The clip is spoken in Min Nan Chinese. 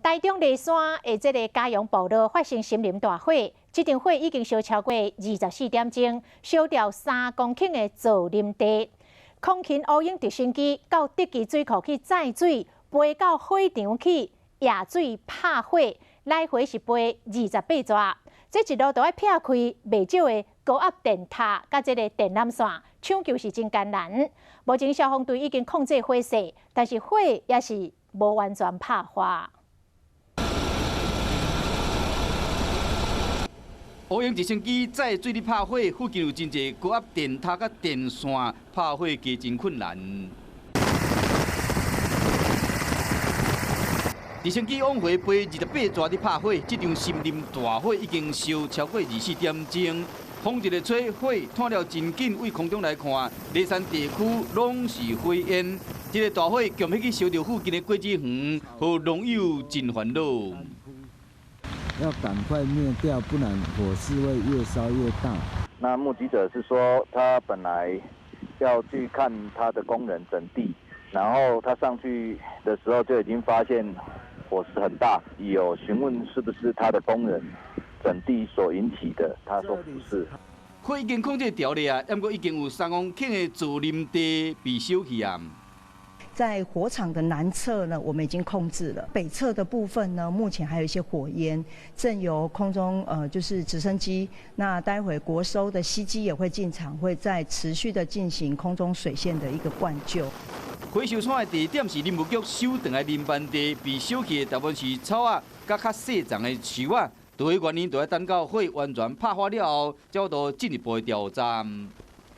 台中梨山的這个嘉陽部落發生森林大火，這場火已經燒超過24點鐘，燒掉3公頃的造林地。空勤烏鷹直升機到竹崎水庫去載水，飛到火場去壓水拍火，來回是飛28逝。這一路都愛避開袂少的高壓電塔佮這个電纜線，搶救是真艱難。目前消防隊已經控制火勢，但是火也是無完全拍化。烏鷹直升機載水咧拍火，附近有真濟高壓電塔佮電線，拍火加真困難。直升機往回飛28逝咧拍火，這場森林大火已經燒超過24點鐘。風一个吹，火湠了真緊，對空中來看，梨山地區攏是火煙。這个大火強欲去燒著附近的果子園，予農友真煩惱。要趕快滅掉，不然火勢會越燒越大。那目擊者是說，他本來要去看他的工人整地，然後他上去的時候就已經發現火勢很大，有詢問是不是他的工人整地所引起的，他說不是。火已經控制著了啊，毋過已經有3公頃的造林地被燒去啊。在火場的南側呢，我們已經控制了；北側的部分呢，目前還有一些火焰，正由空中就是直升機，那待會國搜的西機也會進場，會再持續的進行空中水線的一個灌救。火燒山的地點是林務局收轉的林班地，被燒去的大部分是草仔，佮較細叢的樹仔。主要原因就欲等到火完全拍化了後，才有進一步的調查。